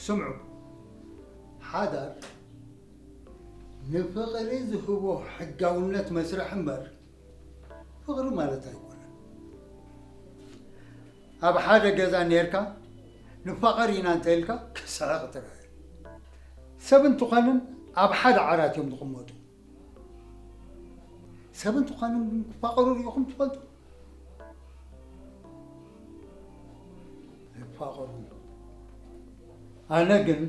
ስምዑ፣ ሓዳር ንፍቕሪ ዝህቦ ሕጋውነት መስርሕ እምበር ፍቕሪ ማለት ኣይኮነን። ኣብ ሓደ ገዛ ኔርካ ንፋቐር ኢና እንተ ኢልካ ክስሕቕ ጥራይ። ሰብን ትዃንን ኣብ ሓደ ዓራት እዮም ዝቕመጡ። ሰብን ትዃንን ግን ክፋቐሩ ርኢኹም ትፈልጡ? ይፋቐሩ። ኣነ ግን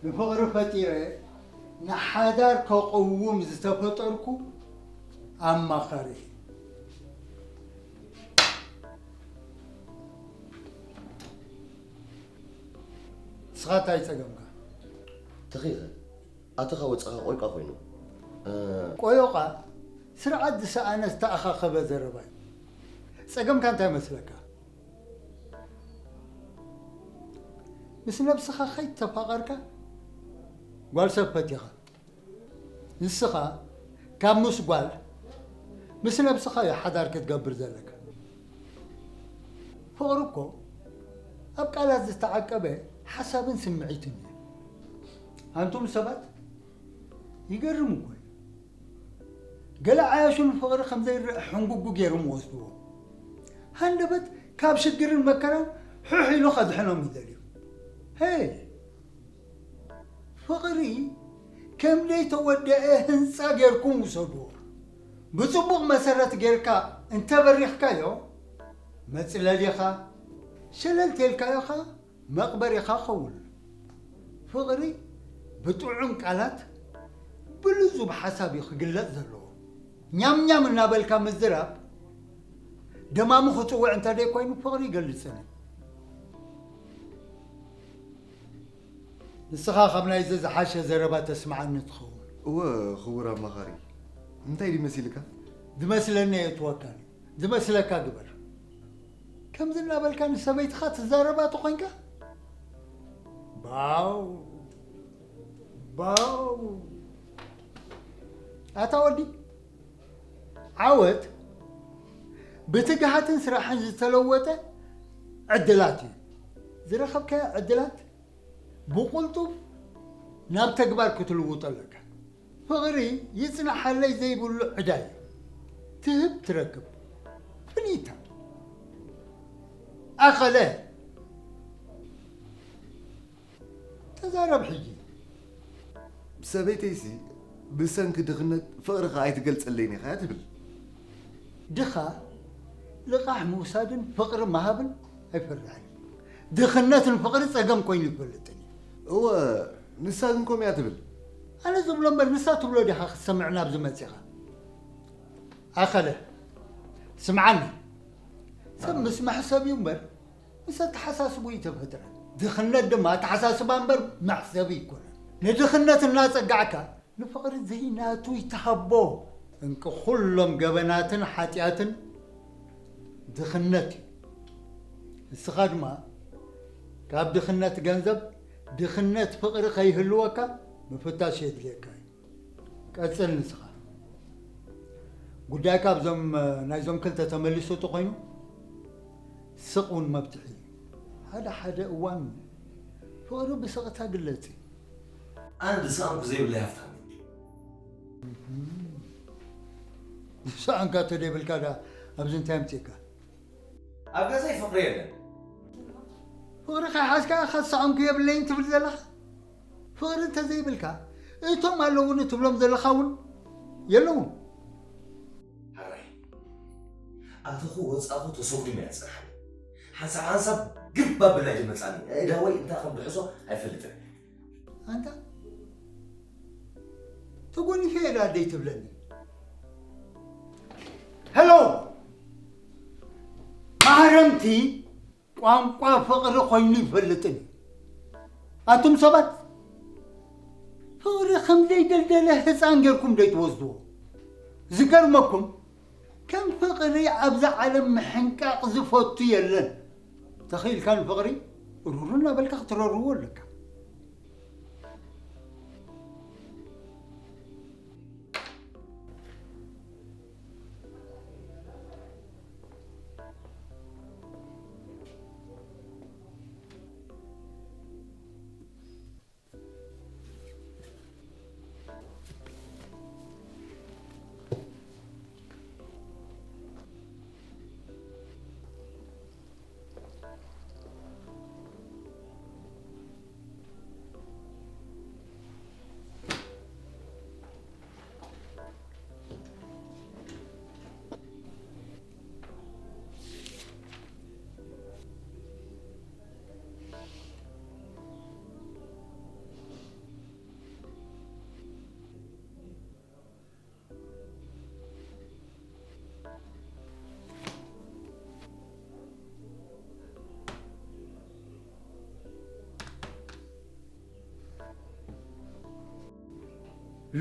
ንፍቕሪ ፈጢረ ንሓዳር ከቕውም ዝተፈጠርኩ ኣማኻሪ። ንስኻ እንታይ ጸገምካ? ትኺኸ ኣተኻ ወጻኻ ቆይቋ ኮይኑ። እ፣ ቆዮቓ ስርዓት ዝሰኣነ ዝተኣኻኸበ ዘረባ እዩ። ጸገምካ እንታይ መስለካ? ምስ ነብስኻ ከይተፋቐርካ ጓል ሰብ ፈቲኻ። ንስኻ ካብ ምስ ጓል ምስ ነብስኻ እዩ ሓዳር ክትገብር ዘለካ። ፍቕሪ እኮ ኣብ ቃላት ዝተዓቀበ ሓሳብን ስምዒትን እዩ። ኣንቱም ሰባት ይገርም እኮ እዩ። ገለ ዓያሹ ንፍቕሪ ከም ዘይረአ ሕንጉጉ ገይሮም ይወስድዎ። ሃንደበት ካብ ሽግርን መከራን ሕሕ ኢሉ ከድሕኖም ይደልዩ። ሄይ! ፍቕሪ ከም ዘይተወደአ ህንጻ ጌርኩም ውሰድዎ። ብጽቡቕ መሰረት ጌርካ እንተበሪኽካዮ፣ መጽለሊኻ፣ ሸለል ተልካዮ ኸኣ መቕበሪኻ ኸውን። ፍቕሪ ብጥዑም ቃላት፣ ብልዙብ ሓሳብ እዩ ክግለጽ ዘለዎ። ኛም ኛም እናበልካ ምዝራብ፣ ደማሙ ክጽውዕ እንተ ደይኮይኑ ፍቕሪ ይገልጽን እዩ። ንስኻ ካብ ናይዚ ዝሓሸ ዘረባ ተስምዓኒ ትኸውን። እወ፣ ክቡር ኣማኻሪ፣ እንታይ ድዩ መሲልካ? ዝመስለኒ ኣየእትወካን እዩ። ዝመስለካ ግበር። ከምዚ እናበልካ ንሰበይትኻ ትዛረባ ተኾይንካ? ባው፣ ባው። ኣታ ወዲ፣ ዓወት ብትግሃትን ስራሕን ዝተለወጠ ዕድላት እዩ። ዝረኸብካዮ ዕድላት ብቕልጡፍ ናብ ተግባር ክትልውጦ ኣለካ። ፍቕሪ ይጽናሓለይ ዘይብሉ ዕዳ እዩ። ትህብ ትረክብ። ፍኒታ። ኣኸለ። ተዛረብ ሕጂ። ሰበይተይሲ ብሰንኪ ድኽነት ፍቕርኻ ኣይትገልጸለይን ኢኻ እያ ትብል። ድኻ ልቓሕ ምውሳድን ፍቕሪ ምሃብን ኣይፈርሕን። ድኽነት ንፍቕሪ ጸገም ኮይኑ ይፈልጥን እዩ። እወ፣ ንሳ ግን ከምኡ እያ ትብል። ኣነ ዝብሎ እምበር ንሳ ትብሎ ዲኻ ክትሰምዕ ናብዚ መጺኻ? ኣኸለ፣ ስምዓኒ። ሰብ ምስ መሕሰብ እዩ እምበር ምስ ኣተሓሳስቡ እዩ ተፈጥረ። ድኽነት ድማ ኣተሓሳስባ እምበር መሕሰቢ ኣይኮነን። ንድኽነት እናጸጋዕካ ንፍቕሪ ዘይናቱ ይትሃቦ። እንቂ ኩሎም ገበናትን ሓጢኣትን ድኽነት እዩ። ንስኻ ድማ ካብ ድኽነት ገንዘብ፣ ድኽነት ፍቕሪ ከይህልወካ ምፍታሽ የድልየካ እዩ። ቀጽል ንስኻ። ጉዳይካ ኣብዞም፣ ናይዞም ክልተ ተመሊሱ ተኾይኑ፣ ስቕ እውን መብትሒ እዩ። ሓደ ሓደ እዋን ፍቕሪ ብስቕታ ግለጽ እዩ። ኣነ ዝሰኣንኩ ዘይብለይ ሃፍታም እየ። ዝሰኣንካ ተደይብልካ ደኣ ኣብዚ እንታይ ኣምጺእካ? ኣብ ገዛይ ፍቕሪ የለን። ፍቕሪ ከይሓዝካ ኢኻ ዝሰኣንኩ የብለይን ትብል ዘለኻ? ፍቕሪ እንተዘይብልካ እቶም ኣለዉኒ ትብሎም ዘለኻ እውን የለውን። ሕራይ፣ ኣተኹ ወጻኹ ተሰጉም እያ ትጸንሓኒ። ሓንሳብ ሓንሳብ ግብ ኣቢላ እዩ ዝመጻኒ። ኣእዳወይ እንታይ ከም ዝሕዞ ኣይፈልጥን። ኣንታ ተጎኒፈ እየ ዶ ኣደይ ትብለኒ? ሄሎ! ማህረምቲ ቋንቋ ፍቕሪ ኮይኑ ይፈልጥን እዩ። ኣቱም ሰባት፣ ፍቕሪ ከም ዘይደልደለ ህፃን ጌርኩም ዶ ትወስድዎ? ዝገርመኩም፣ ከም ፍቕሪ ኣብዛ ዓለም ምሕንቃቕ ዝፈቱ የለን። ተኽኢልካ ንፍቕሪ ሩሩ እናበልካ ክትረርዎ ኣለካ።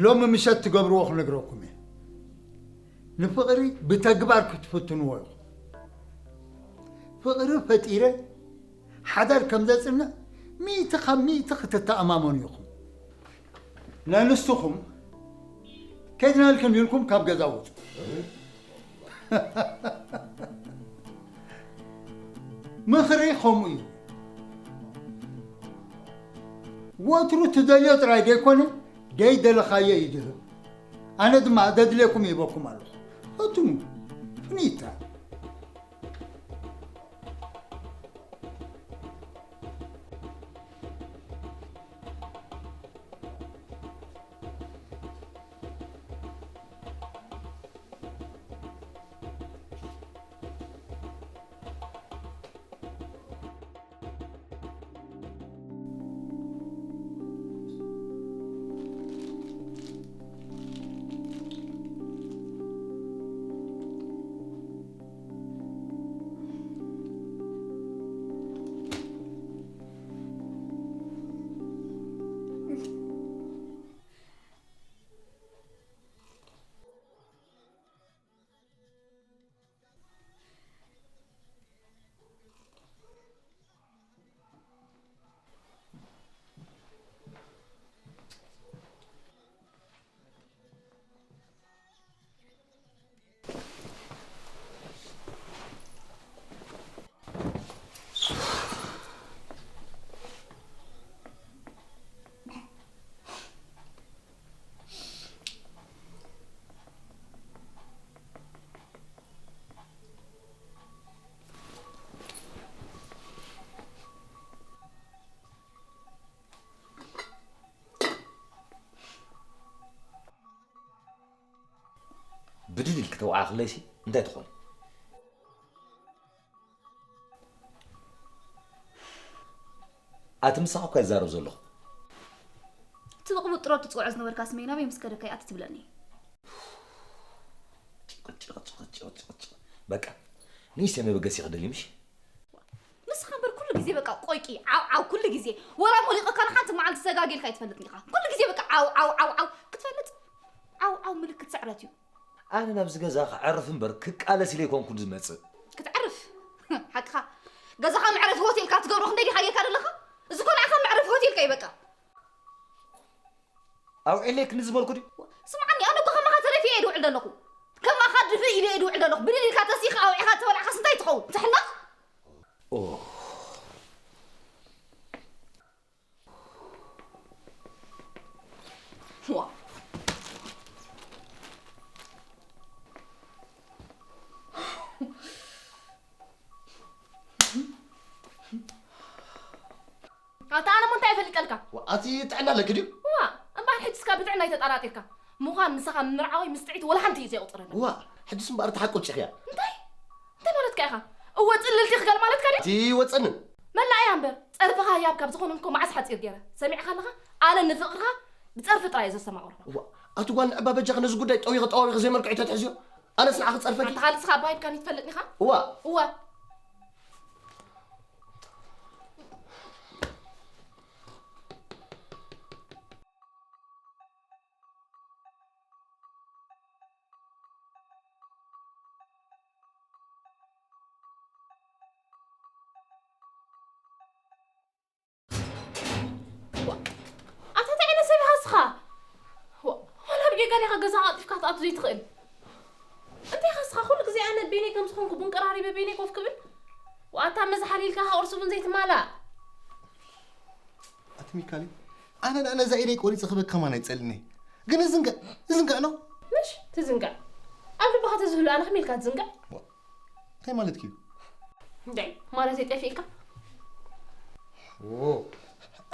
ሎሚ ምሸት ትገብርዎ ክነግረኩም እየ። ንፍቕሪ ብተግባር ክትፍትንዎ ኢኹም። ፍቕሪ ፈጢረ ሓዳር ከም ዘጽንዕ ሚእቲ ካብ ሚእቲ ክትተኣማመኑ ኢኹም። ለንስትኹም ከድናልክን ኢልኩም ካብ ገዛ ውጹ። ምኽሪ ከምኡ እዩ። ወትሩ ትደልዮ ጥራይ ደይኮነ፣ ደይደለኻዮ እዩ ዝህብ። ኣነ ድማ ዘድልየኩም ይህበኩም ኣለኹ። ፈትኑ። ፍኒታ። ብድድ ኢልኪ ተውዓኽለይሲ እንታይ ትኾኒ? ኣቲ ምሳኻ እኳ ይዛረብ ዘለኹ። እቲ ብቕቡጥሮ ትጽውዖ ዝነበርካ ስመይ ናበይ ምስ ከደካ ይኣቲ ትብለኒ? ጭቕጭቕ፣ ጭቕጭቕ፣ ጭቕጭቕ። በቃ፣ ንእሽተይ መበገሲ ክደሊ ምሽ? ንስኻ እምበር ኩሉ ግዜ በቃ ቆይቂ፣ ዓው ዓው፣ ኩሉ ግዜ። ወላ ሞሊቐካ ንሓንቲ መዓልቲ ሰጋጊ ኢልካ ኣይትፈልጥን ኢኻ። ኩሉ ግዜ በቃ ዓው ዓው ዓው ዓው። ክትፈልጥ፣ ዓው ዓው ምልክት ስዕረት እዩ። ኣነ ናብዚ ገዛ ክዕርፍ እምበር ክቃለስ ኢለ ኣይኮንኩን ዝመጽእ። ክትዕርፍ? ሓቅኻ። ገዛኻ መዕረፊ ሆቴል ካብ ትገብሮ ክንደይ ዲኻ ጌርካ ዘለኻ? እዚ እኮ ንዓኻ መዕረፊ ሆቴልካ እዩ በቃ። ኣውዒለይ ክንዲ ዝበልኩ ድዩ? ስምዓኒ፣ ኣነ እኮ ከማኻ ተረፊ እየ ድውዕል ዘለኹ። ከማኻ ድፍእ ኢለ እየ ድውዕል ዘለኹ። ብድድ ኢልካ ተሲእኻ ኣውዒኻ ተበላዕካስ እንታይ ትኸውን? ትሕነቕ? ኦ። ዋ። ኣታ ኣነ ሞ እንታይ ይፈልጠልካ? ዋ፣ ኣቲ ጥዕና ኣለኪ ድዩ? ዋ፣ እምበኣር ሕጅስ ካብ ብጥዕና ይተጠራጢርካ። ምዃን ምሳኻ ምምርዓወይ ምስ ጥዒት ወላ ሓንቲ እዩ ዘየቑጽረለይ። ዋ፣ ሕጅስ እምበኣር እቲ ሓቂ ውጭኽያ። እንታይ? እንታይ ማለትካ ኢኻ? እወ ጽልልቲ ክገል ማለትካ ድዩ? እቲ ወጸንን። መላእያ እምበር፣ ጸርፍኻ ህያብ ካብ ዝኾነ እንኮ መዓስ ሓጺር ገይረ። ሰሚዕካ ኣለኻ? ኣነ ንፍቕርኻ ብጸርፊ ጥራይ እየ ዘስተማቕሮ። ዋ፣ ኣቲ ጓል ንዕባ በጃኺ ነዚ ጉዳይ ጠዊኺ ጠዋዊኺ ዘይመልክዑ ተትሕዝዮ። ኣነስ ንዓኺ ጸርፈኪ። ኣንታ ካልእ ስኻ ኣባሂብካኒ ትፈልጥኒ ኢኻ? እዋ። እወ። ዋ፣ ኣታ እንታይ ዓይነት ሰብ ኢኻ ንስኻ? ዋ፣ ዋላ ብጌጋ ዲኻ ገዛ ቀልጢፍካ ክትኣቱ ዘይትኽእል? እንታይ ኢኻ ንስኻ ኩሉ ግዜ ኣነ በይነይ ከም ዝኾንኩ ቡን ቀራሪበ በይነይ ኮፍ ክብል? ዋ፣ ኣታ መዝሓል ኢልካ ቁርሲ ቡን ዘይትማላእ? ኣቲ ሚካሊ፣ ኣነ ደኣ ነዛ ኢደይ ቆሪጸ ክበካ ከማን ኣይጸልኔ። ግን እዝንጋዕ፣ እዝንጋዕ ነው። ምሽ ትዝንጋዕ? ኣብ ልብኻ ተዝህሉ ኣነ ከመይ ኢልካ ትዝንጋዕ? ዋ፣ እንታይ ማለትኪ እዩ? እንታይ ማለት ጠፊእካ? ኦ፣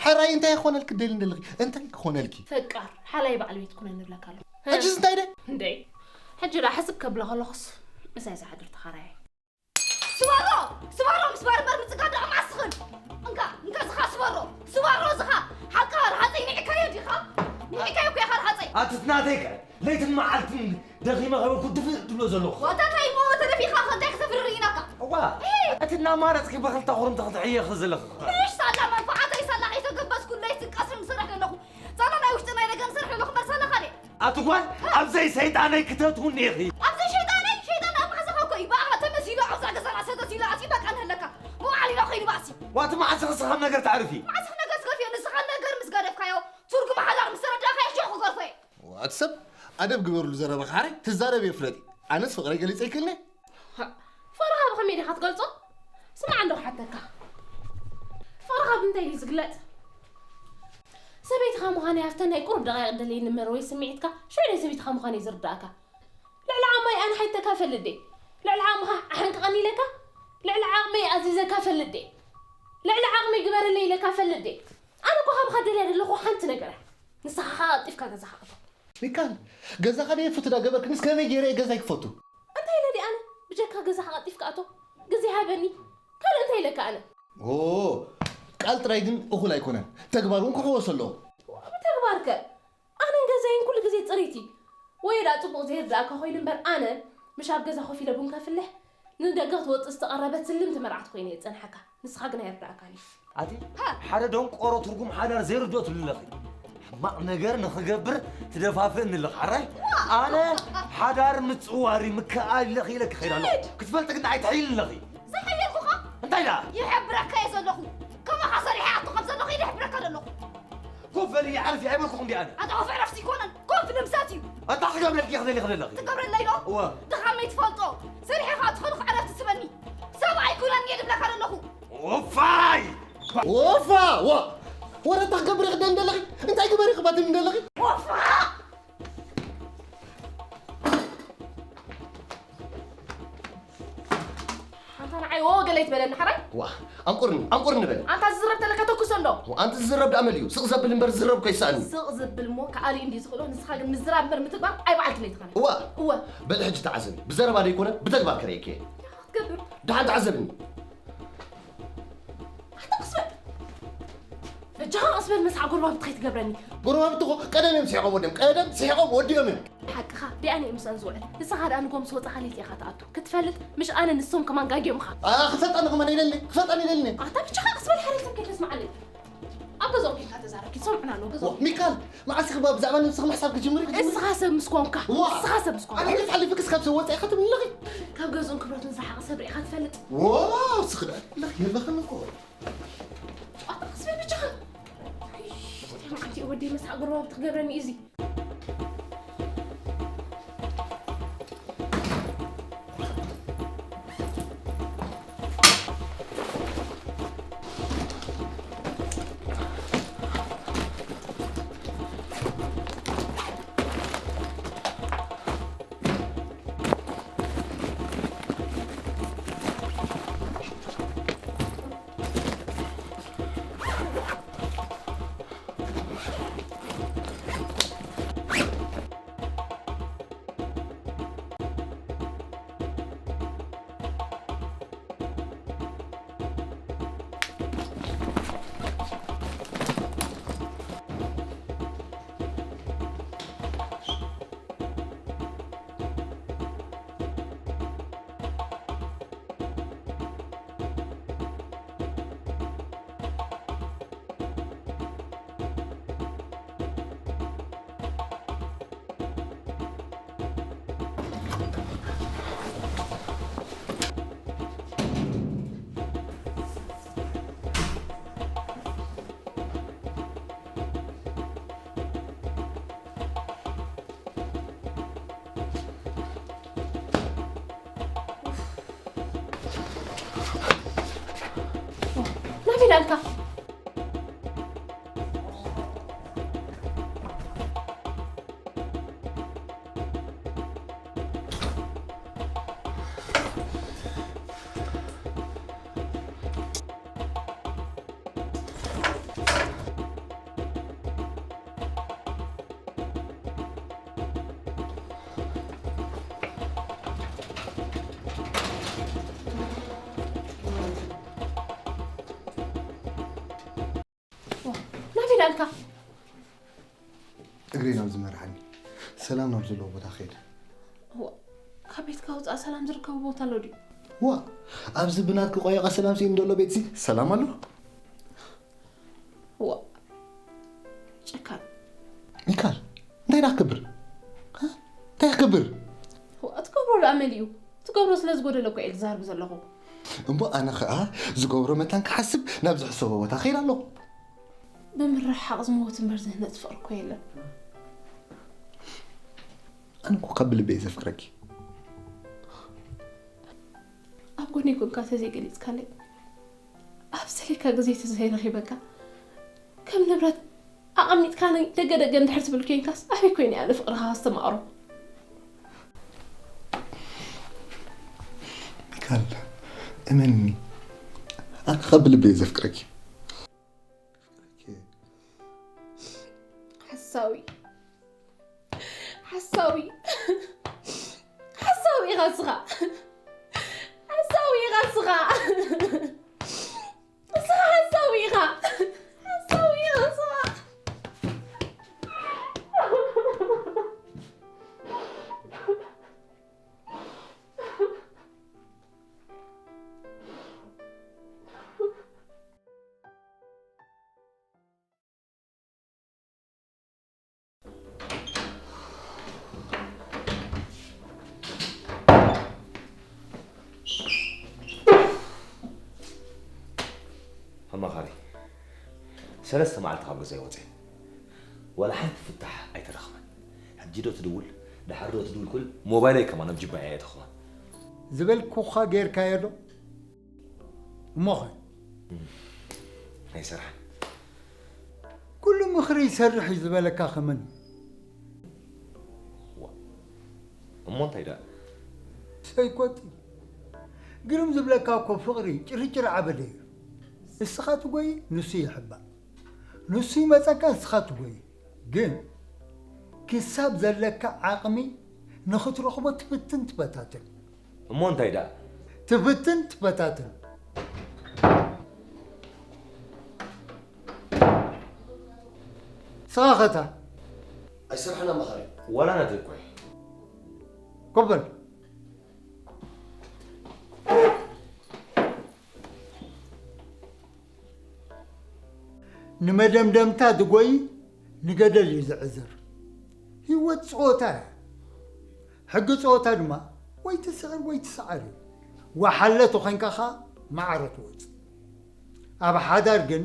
ሕራይ እንታይ ክኾነልኪ ደሊ እንደለኺ? እንታይ ክኾነልኪ? ፈቃር፣ ሓላይ በዓል ቤት ኩነ ንብለካ ኣለኹ። ሕጅስ እንታይ ደ? እንዴ፣ ሕጂ ደኣ ሕስብ ከብላ ከለኹስ ምሳይ ዝሓድር ተኻራያይ። ስባሮ! ስባሮ! ምስ ባርበር ምጽጋብ ደኣ መዓስ ትኽእል? እንካ፣ እንካ ዝኻ ስባሮ! ስባሮ ዝኻ! ሓቃ ርሃጸይ ንዒካዮ ዲኻ? ንዒካዮ እኮ ኢኻ ርሃጸይ! ኣቲ ናተይ ከ ለይትን መዓልትን ደኺመ ከበልኩ ድፍእ ድብሎ ዘለኹ። ዋታ እንታይ እሞ ተደፊእካ ከ እንታይ ክተፍርር ኢናካ? እዋ፣ እቲ እናማረጽኪ ብኽልተ ኩርምቲ ክትሕየኺ ዘለኺ። ምሽ ሳላ መንፈዓተይ ሳላ ከይተገበዝኩ ለይትን ቀስርን ዝሰርሕ ዘለኹ። ሳላ ናይ ውሽጢ ናይ ደገ ዝሰርሕ ዘለኹ እምበር ሳላ ካልእ። ኣቲ ጓል፣ ኣብዘይ ሰይጣነይ ክተትውኒ ኢኺ። ኣብዘይ ሸይጣነይ? ሸይጣን ኣብ ማሕዛኻ እኮ እዩ። ብኣኻ ተመሲሉ ኣብዛ ገዛና ሰተት ኢሉ ኣትዩ በቃ ንህለካ። ብባዕሉ ኢሎ ከይዱ ባእሲ። ዋቲ መዓስ ኢኺ ስኻብ ነገር ተዕርፊ? መዓስ ኢኺ ነገር ትገርፍዮ? ንስኻ ነገር ምስ ገደፍካዮ፣ ትርጉም ሓዳር ምስ ተረዳእካዮ ሽዑ ክገርፎ እየ። ኣቲ ሰብ፣ ኣደብ ግበርሉ ዘረባኻ ሓራይ፣ ትዛረብዮ ፍለጢ። ኣነስ ፍቕረይ ገሊጸ ይክልኒ። ፍቕርኻ ብኸመይ ዲኻ ትገልጾ? ስማዕ እንዶ ክሓተካ። ፍቕርኻ ብምንታይ ድዩ ዝግለጽ? ሰበይትኻ ምዃነይ ኣብተን ናይ ቁሩብ ደቓይቕ ደለየኒ እምበር ወይ ስምዒትካ፣ ሽዑ ናይ ሰበይትኻ ምዃነይ ዝርዳእካ። ልዕሊ ዓቕመይ ኣነ ሓይተካ ፈልጥ ድየ? ልዕሊ ዓቕምኻ ኣሕንቅቐኒ ኢለካ? ልዕሊ ዓቕመይ ኣዚዘካ ፈልጥ ድየ? ልዕሊ ዓቕመይ ግበረለይ ኢለካ ፈልጥ ድየ? ኣነ እኮ ካብኻ ደልያ ዘለኹ ሓንቲ ነገር እያ። ንስኻ ኸኣ ቀልጢፍካ ገዛኻ እቶ። ሚካል፣ ገዛኻ ድየ ፍቱ ዳ ገበርክንስ ከመይ ገይረ እየ ገዛይ ክፈቱ? እንታይ ኢለ ድየ ኣነ? ብጀካ ገዛኻ ቀልጢፍካ እቶ። ግዜ ሃበኒ። ካልእ እንታይ ኢለካ ኣነ? ኦ፣ ቃል ጥራይ ግን እኹል ኣይኮነን። ተግባር እውን ክሕወስ ኣለዎ። ብተግባር ከ? ኣነን ገዛይን ኩሉ ግዜ ጽርይቲ። ወይ ደኣ ጽቡቕ ዘይርድኣካ ኮይኑ እምበር ኣነ ምሽ ኣብ ገዛ ኮፍ ኢለ ቡን ከፍልሕ ንደገ ክትወጽእ ዝተቐረበት ስልምቲ መርዓት ኮይነ እየ ዝጸንሓካ። ንስኻ ግን ኣይርድኣካን እዩ። ኣቲ ሃ! ሓደ ደንቆሮ ትርጉም ሓዳር ዘይርድኦ ትብሊ ኣለኺ። ሕማቕ ነገር ንኽገብር ትደፋፍእኒ ኣለኺ። ሓራይ ኣነ ሓዳር ምጽዋር ምክኣል ኢለ ክኢለ ክኸይድ ኣለኹ። ሂድ! ክትፈልጢ ግን ኣይትሕይልኒ ኣለኺ። ዝሓየልኩኻ እንታይ ደኣ? ይሕብረካ እየ ዘለኹ። ከማኻ ሰሪሐ ኣቱ ከም ዘለኹ እየ ዝሕብረካ ዘለኹ። ኮፍ በሊ፣ ዓርፊ ኣይበልኩኹም ድየ ኣነ? ኣታ ኮፍ ዕረፍቲ ኣይኮነን፣ ኮፍ ንምሳት እዩ። ኣታ ክገብረልኪ እየ ክደሊ ክደለኺ። ትገብረለይ ዶ? እወ። ድኻመይ ትፈልጦ። ሰሪሐ ከኣ ትኸልኽ ዕረፍቲ ትበኒ። ሰብኣይ ኩነኒ እየ ዝብለካ ዘለኹ። ኦፋይ! ኦፋ! ዋ! ወረ እንታይ ክገብር እየ ክደኒ ዘለኺ? እንታይ ግበሪ ክባትኒ ዘለኺ? ኦፋ! ኣንታ ንዓይ ዎ ገለ ይትበለኒ ሓራይ? ዋ፣ ኣንቁርኒ፣ ኣንቁርኒ በል። ኣንታ ዝዝረብ ተለካ ተኩሶ እንዶ። ኣንቲ ዝዝረብ ደኣ መን እዩ? ስቕ ዘብል እምበር ዝዝረብ እኮ ይሰኣን። ስቕ ዝብል እሞ ከኣሊ እንዲ ዝኽእሎ፣ ንስኻ ግን ምዝራብ እምበር ምትግባር ኣይበዓልቲ ለይትኻነ። እዋ። እወ። በል ሕጂ ተዓዘቢ። ብዘረባ ደይኮነ ብተግባር ከርእየኪ እየ። ክትገብር። ደሓን ተዓዘብኒ። ኣታ ቅስ በል። በጃኻ ቅስ በል፣ መስሓ ጎረባብቲ ከይትገብረኒ። ጎረባብቲ እኮ ቀደም እዮም ስሒቖም ወዲኦም። ቀደም ስሒቖም ወዲኦም እዮም። ሓቅኻ፣ ዲኣነ እዩ ምስኣን ዝውዕል። ንስኻ ደኣ ንጎ ምስ ወጻኻ ለይቲ ኢኻ ትኣቱ። ክትፈልጥ፣ ምሽ ኣነ ንሶም ከማን ጋግዮም ኢኻ። ኣ፣ ክፈልጣኒ ከማን ኢለኒ፣ ክፈልጣኒ ኢለኒ። ኣታ ብቻኻ ቅስ በል፣ ሓረይ ሰብ ከይተስምዓለይ። ኣብ ገዛኦም ኬድካ ተዛረብ፣ ይሰምዑና ኣለዉ ገዛኦም። ሚካል፣ መዓስ ኢኺ ብዛዕባ ነብስኺ ምሕሳብ ክትጅምሪ? ክትጅምሪ? እስኻ ሰብ ምስ ኮንካ፣ ዋ! ንስኻ ሰብ ምስ ኮንካ። ኣነ ሕልፍ ሓሊፍክስ ካብ ሰብ ወጻኢ ኢኻ ትብሊ ኣለኺ? ካብ ገዝኡን ክብረቱን ዝረሓቐ ሰብ ርኢኻ ትፈልጥ? ዋ፣ እስኺ ደኣ፣ ለኽ የለኽን እኮ። ኣታ ቅስ በል ብቻኻ። እንታይ መዓልቲ እዩ ወደይ መሳዕ ጎረባብቲ ክገብረኒ እዩ እዚ? ናበይ ደኣ ኣልካ? ናበይ ደኣ ኣልካ? እግረይ ናብ ዝመርሓኒ፣ ሰላም ናብ ዘለዎ ቦታ ከይደ። እዋ፣ ካብ ቤትካ ወጻኢ ሰላም ዝርከቦ ቦታ ኣሎ ድዩ? ዋ፣ ኣብዚ ብናትኪ ቆየቓ ሰላም ስኢኑ ዘሎ ቤትሲ ሰላም ኣሎ? እዋ፣ ጨካን። ሚካል፣ እንታይ ደኣ ክገብር? ብር። እዋ፣ ትገብሮ ደኣ መሊኡ። ትገብሮ ስለ ዝጎደለ እኮ እየ ዝዛረብ ዘለኹ። እሞ ኣነ ኸኣ ዝገብሮ መታን ክሓስብ ናብ ዝሕሰቦ ቦታ ከይድ ኣለኹ። ብምርሕሓቕ ዝመውት እምበር ዝህነጽ ፍቕሪ እኮ የለን። ኣነ እኮ ካብ ልበይ እየ ዘፍቅረኪ። ኣብ ጎነይ ኮንካ ተዘይገሊጽካለይ፣ ኣብ ዘለካ ግዜ ተዘይረኺበካ፣ ከም ንብረት ኣቐሚጥካኒ ደገ ደገ እንድሕር ትብል ኮይንካስ፣ ኣበይ ኮይነ እየ ኣነ ፍቕርኻ ከስተማቕሮ? ሚካል፣ እመንኒ፣ ኣነ ካብ ልበይ እየ ዘፍቅረኪ። ሓሳዊ። ሓሳዊ። ሓሳዊ ኢኻ ንስኻ። ሓሳዊ ኢኻ ንስኻ። ንስኻ ሓሳዊ ኢኻ። ሓሳዊ ኢኻ ንስኻ። ኣማኻሪ፣ ሰለስተ መዓልቲ ካብ ገዛ ኣይወፅእን። ዋላ ሓንቲ ፍታሕ ኣይተረኽበን። ሕጂ ዶ ትድውል፣ ደሓር ዶ ትድውል ክብል ሞባይለይ ከማን ኣብ ጅባይ እየ ተኽቦ። ዝበልኩኻ ጌርካዮ ዶ? እሞኸ? ኣይሰርሐን። ኩሉ ምኽሪ ይሰርሕ እዩ ዝበለካ ከመን እዩ? ዋ፣ እሞ እንታይ ደኣ? ሰይኮቲ፣ ግርም ዝብለካ እኮ ፍቕሪ ጭርጭር ዓበደ እዩ። ንስኻ ትጎይ፣ ንሱ ይሕባእ። ንሱ ይመጸካ፣ ንስኻ ትጎይ። ግን ክሳብ ዘለካ ዓቕሚ ንኽትረኽቦ ትፍትን ትፈታትን። እሞ እንታይ ደኣ? ትፍትን ትፈታትን። ስኻ ኸታ? ኣይሰርሐን ኣማኻሪ። ዋላ ናተይ እኮ እዩ። ኮበል። ንመደምደምታ ዝጎይ ንገደል እዩ ዝዕዝር። ህይወት ጸወታ እያ። ሕጊ ጸወታ ድማ ወይ ትስዕር ወይ ትስዓር እዩ። ወሓለ ተኾይንካ ኸኣ ማዕረ ትወጽእ። ኣብ ሓዳር ግን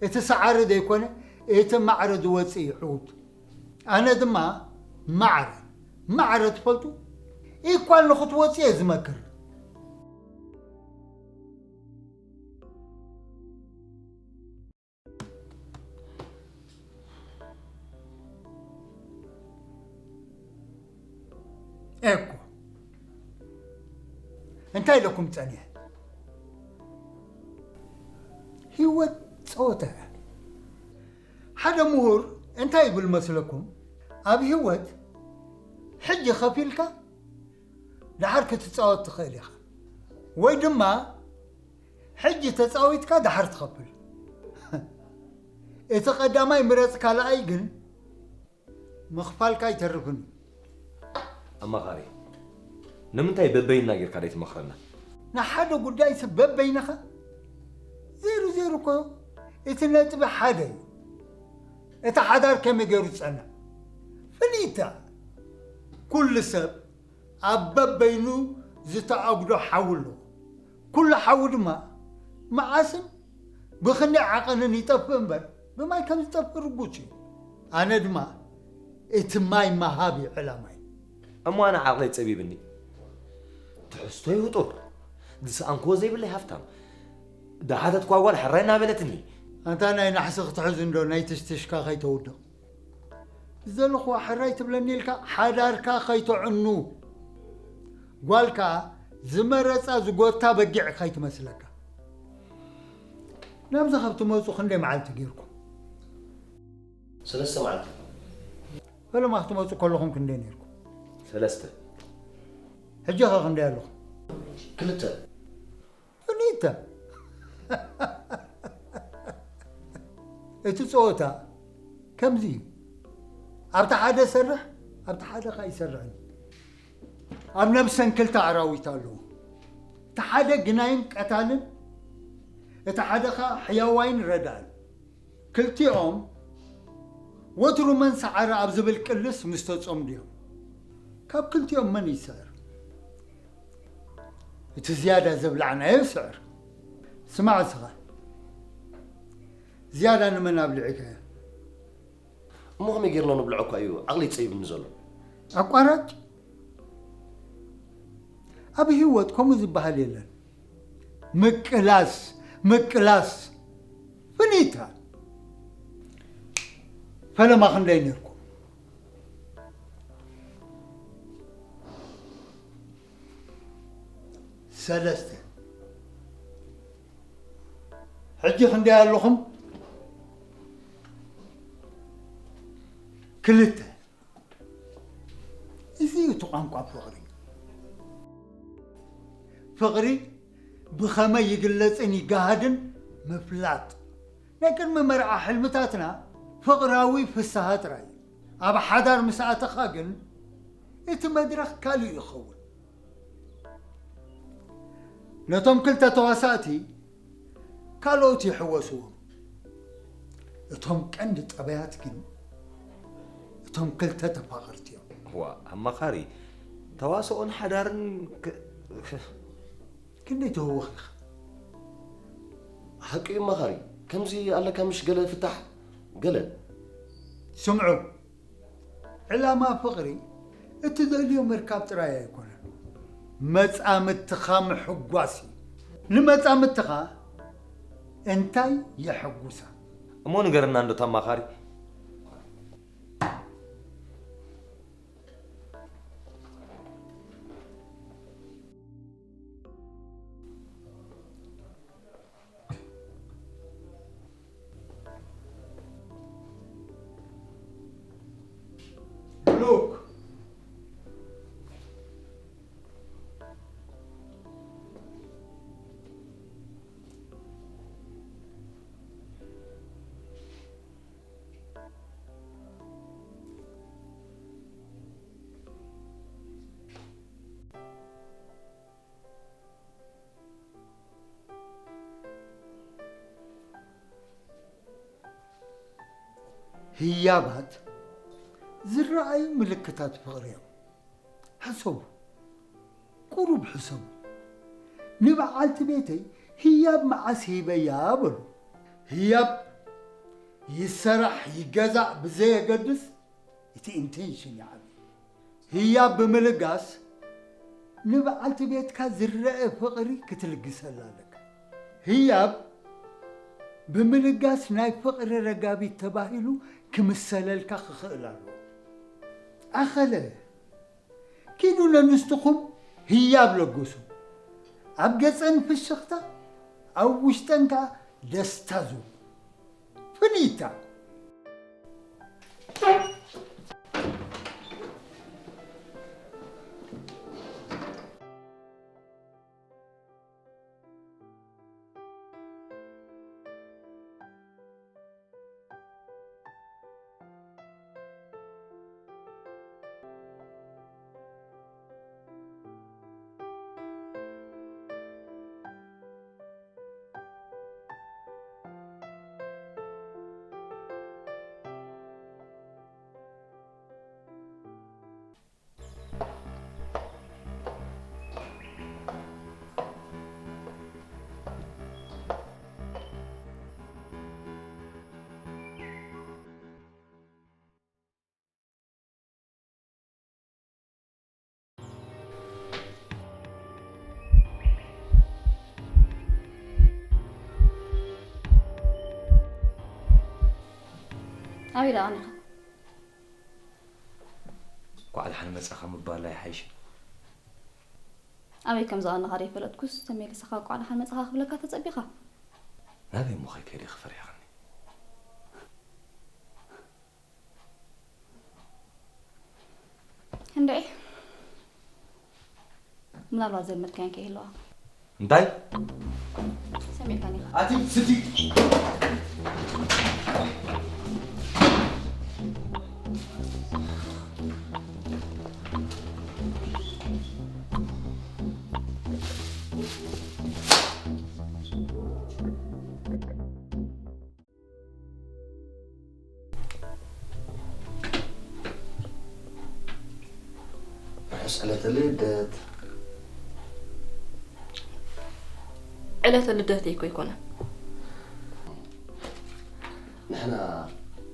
እቲ ሰዓሪ ዘይኮነ እቲ ማዕረ ዝወጽእ እዩ ዕዉት። ኣነ ድማ ማዕረ፣ ማዕረ ትፈልጡ? ኢኳል ንኽትወጽእ እየ ዝመክር። ኤኮ፣ እንታይ ኢለኩም ጸኒሐ? ህይወት ጸወታ እያ። ሓደ ምሁር እንታይ ይብል መስለኩም? ኣብ ህይወት ሕጂ ከፊልካ ደሓር ክትጻወት ትኽእል ኢኻ። ወይ ድማ ሕጂ ተጻዊትካ ደሓር ትኸፍል። እቲ ቀዳማይ ምረጽ ካልኣይ ግን ምኽፋልካ ኣይተርፍን እዩ። ኣማኻሪ፣ ንምንታይ በበይንና ጌርካ ደይትመኽረና? ንሓደ ጉዳይሲ በበይንኻ? ዜሩ ዜሩ እኮ እቲ ነጥቢ ሓደ እዩ። እቲ ሓዳር ከመይ ገይሩ ዝጸንዕ? ፍልይታ። ኩሉ ሰብ ኣብ በበይኑ ዝተኣጉዶ ሓዊ ኣለዎ። ኩሉ ሓዊ ድማ መዓስን ብኽንደይ ዓቐንን ይጠፍእ እምበር፣ ብማይ ከም ዝጠፍእ ርጉጽ እዩ። ኣነ ድማ እቲ ማይ ምሃብ እዩ ዕላማይ። እሞ ኣነ ዓቕለይ ጸቢብኒ። ትሕዝቶይ ህጡር፣ ዝሰኣንክዎ ዘይብለይ ሃፍታም፣ ደሓተትኳ ጓል ሕራይ እናበለትኒ። ኣንታ ናይ ናሕሲ ክትሕዝ እንዶ ናይ ትሽትሽካ ከይተውድቕ። ዝደለኹዋ ሕራይ ትብለኒ ኢልካ ሓዳርካ ከይተዕኑ፣ ጓልካ ዝመረጻ ዝጎታ በጊዕ ከይትመስለካ። ናብዚ ካብ ትመጹ ክንደይ መዓልቲ ጌርኩም? ሰለስተ መዓልቲ። ፈለማ ክትመጹ ከለኹም ክንደይ ኔርኩም? ሰለስተ። ሕጂ ኸ ክንደይ ኣለኹም? ክልተ። ክልተ። እቲ ጸወታ ከምዚ እዩ። ኣብቲ ሓደ ሰርሕ፣ ኣብቲ ሓደ ኸኣ ይሰርሕን። ኣብ ነብሰን ክልተ ኣራዊት ኣለዎ። እቲ ሓደ ግናይን ቀታልን፣ እቲ ሓደ ኸኣ ሕያዋይን ረዳእን። ክልቲኦም ወትሩ መን ሰዓረ ኣብ ዝብል ቅልስ ምስ ተጸምዱ እዮም። ካብ ክልቲኦም መን ይስዕር? እቲ ዝያዳ ዘብላዕናዮ ይስዕር። ስማዕ እስኻ፣ ዝያዳ ንመን ኣብሊዕካዮ? እሞ ከመይ ጌርና ንብልዖ እኳ እዩ ዓቕሊ ጸቢብኒ ዘሎ። ኣቋራጭ? ኣብ ህይወት ከምኡ ዝበሃል የለን። ምቅላስ፣ ምቅላስ። ፍኒታ። ፈለማ ክንደይ ነርኩም? ሰለስተ። ሕጂ ክንደይ ኣለኹም? ክልተ። እዚ እዩ እቲ ቋንቋ ፍቕሪ። ፍቕሪ ብኸመይ ይግለጽን ይገሃድን ምፍላጥ። ናይ ቅድሚ መርዓ ሕልምታትና ፍቕራዊ ፍስሃ ጥራይ እዩ። ኣብ ሓዳር ምስ ኣተኻ ግን እቲ መድረኽ ካልእ ይኸውን። ነቶም ክልተ ተዋሳእቲ ካልኦት ይሕወስዎም። እቶም ቀንዲ ጠባያት ግን እቶም ክልተ ተፋቐርቲ እዮም። ዋ ኣማኻሪ ተዋስኦን ሓዳርን ክንደይ ትህወኽ ኢኻ? ሓቂ እዩ ኣማኻሪ። ከምዚ ኣለካ ምሽ ገለ ፍታሕ ገለ ስምዑ ዕላማ ፍቕሪ እትደልዮ ምርካብ ጥራይ ኣይኮነን፣ መጻምድትኻ ምሕጓስ እዩ። ንመጻምድትኻ እንታይ የሐጉሳ? እሞ ንገረና እንዶ ተማኻሪ። ህያባት ዝረኣዩ ምልክታት ፍቕሪ እዮም። ሕሰቡ፣ ቁሩብ ሕሰቡ። ንበዓልቲ ቤተይ ህያብ መዓስ ሂበያ በሉ። ህያብ ይሰራሕ ይገዛእ ብዘየገድስ እቲ ኢንቴንሽን ይዓቢ። ህያብ ብምልጋስ ንበዓልቲ ቤትካ ዝረአ ፍቕሪ ክትልግሰላ ኣለካ። ህያብ ብምልጋስ ናይ ፍቕሪ ረጋቢት ተባሂሉ ክምሰለልካ ክኽእል ኣለዎ። ኣኸለ ኪዱ ነንስትኹም ህያብ ለግሱ። ኣብ ገጸን ፍሽኽታ ኣብ ውሽጠን ከኣ ደስታ ዙሩ። ፍኒታ። ኣበይ ደኣ ቀኒኻ? እንኳዕ ደሓን መጻኻ ምባል ኣይሓይሽን? ኣበይ ከም ዝቐነኻ ደይፈለጥኩስ ተመሊስኻ እንኳዕ ደሓን መጻኻ ክብለካ ተጸቢኻ? ናበይ እሞ ከይከይደ ክፈሪሕኽኒ? እንድዒ ምናልባት ዘልመድካየን ከይህለዋ እንታይ ሰሚዕካኒ ኢኻ ኣቲ ስዲ ዕለተ ልደት። ዕለተ ልደተይ እኮ ኣይኮነን። ንሕና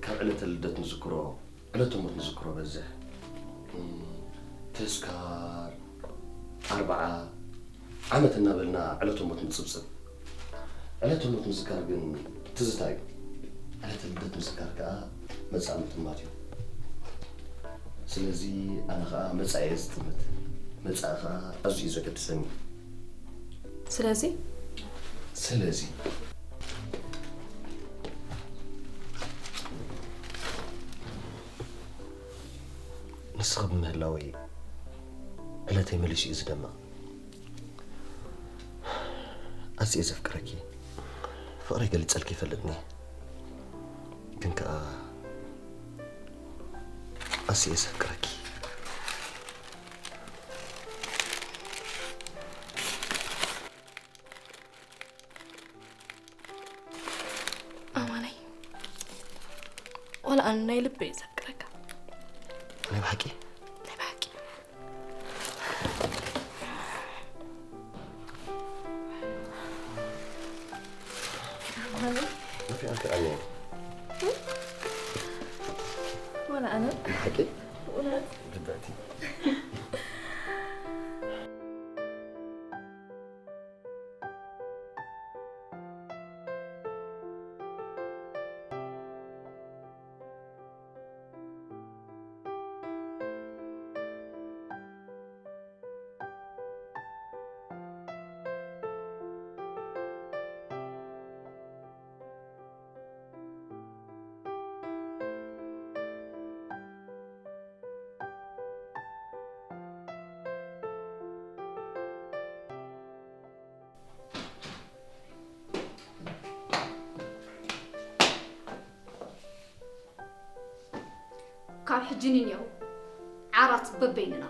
ካብ ዕለተ ልደት ንዝክሮ ዕለተ ሞት ንዝክሮ በዝሕ። እም፣ ተስካር፣ ኣርብዓ፣ ዓመት እናበልና ዕለተ ሞት ንጽብጽብ። ዕለተ ሞት ምዝካር ግን ትዝታ እዩ። ዕለተ ልደት ምዝካር ከኣ መጻኢ ምጥማት እዩ። ስለዚ ኣነ ከኣ መጻኢ እየ ዝጥምት። መጻኢ ከኣ ኣዝዩ እዩ ዘገድሰኒ። ስለዚ ስለዚ ንስኺ ብምህላወይ ዕለተይ መሊሱ እዩ ዝደምቕ። ኣዝየ ዘፍቅረኪ። ፍቕረይ ገሊጸልኪ ይፈልጥኒ። ግን ከኣ ኣዝየ ዘፍቅረኪ። ኣማነይ፣ ወላ ኣነ ናይ ልበይ ዘፍቅረካ። ናይ ብሓቂ? ናይ ብሓቂ። ናፊቐኪ ኣየ። ወላ ኣነ። ብሓቂ? እውነት። ግብዕቲ። ካብ ሕጂ ንኔው ዓራት በበይንና።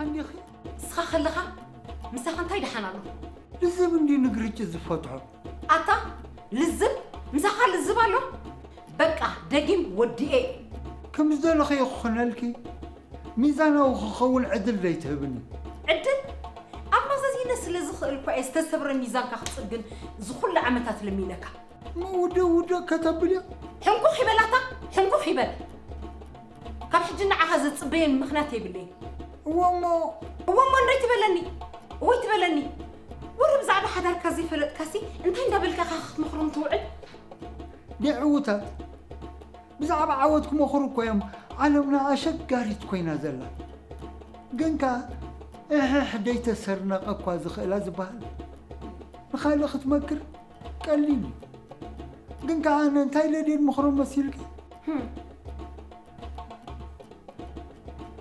እንዲኺ ንስኻ ከለኻ ምሳኻ እንታይ ደሓን ኣሎ? ልዝብ እንዲ ንግርጭ ዝፈትሖ። ኣታ ልዝብ ምሳኻ ልዝብ ኣሎ? በቃ ደጊም ወዲኤ። ከም ዝደለኽዮ ክኾነልኪ ሚዛናዊ ክኸውን ዕድል ዘይትህብኒ። ዕድል ኣብ ማዘዚነ ስለ ዝኽእል እኳ እየ ዝተሰብረ ሚዛንካ ክጽግን ዝኹሉ ዓመታት ለሚነካ። እሞ ውድእ ውድእ ከተብልዮ? ሕንኩኽ ይበላታ፣ ሕንኩኽ ይበል። ካብ ሕጂ ንዓኻ ዘጽበየን ምኽንያት የብለይን። እዎ እሞ እዎ እሞ እንዶይ ትበለኒ፣ እወይ ትበለኒ። ወረ ብዛዕባ ሓዳርካ ዘይፈለጥካሲ እንታይ እንዳበልካ ኢኻ ክትመኽሮም ትውዕል? ዲዕውታት ብዛዕባ ዓወት ክመኽሩ እኮ እዮም። ዓለምና ኣሸጋሪት ኮይና ዘላ። ግን ከኣ እሕሕ ደይተሰርነቐ እኳ ዝኽእላ ዝበሃል። ንኻልእ ክትመክር ቀሊል እዩ። ግን ከኣ ኣነ እንታይ ለድየ ድምኽሮም መሲልኪ? ህም።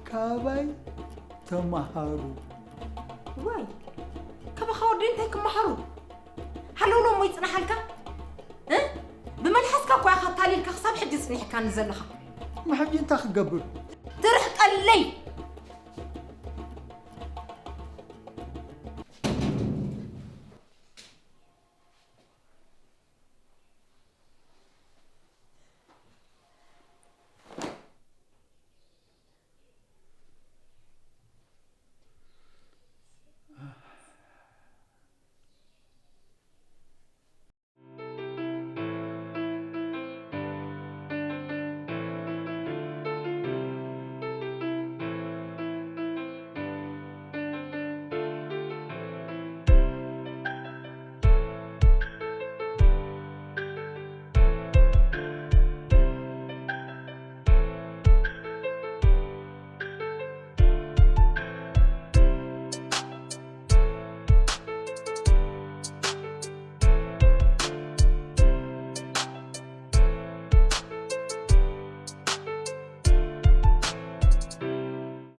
ካባይ ተመሃሩ። ዋይ ካባኻ ወዲ እንታይ ክመሃሩ? ሃለውሎ እሞ ይጽናሓልካ እ? ብመልሓስካ እኳ ኢኻ ኣታሊልካ ክሳብ ሕጂ ጽኒሕካኒ ዘለኻ። እሞ ሕጂ እንታይ ክገብር? ትርሕቀለይ።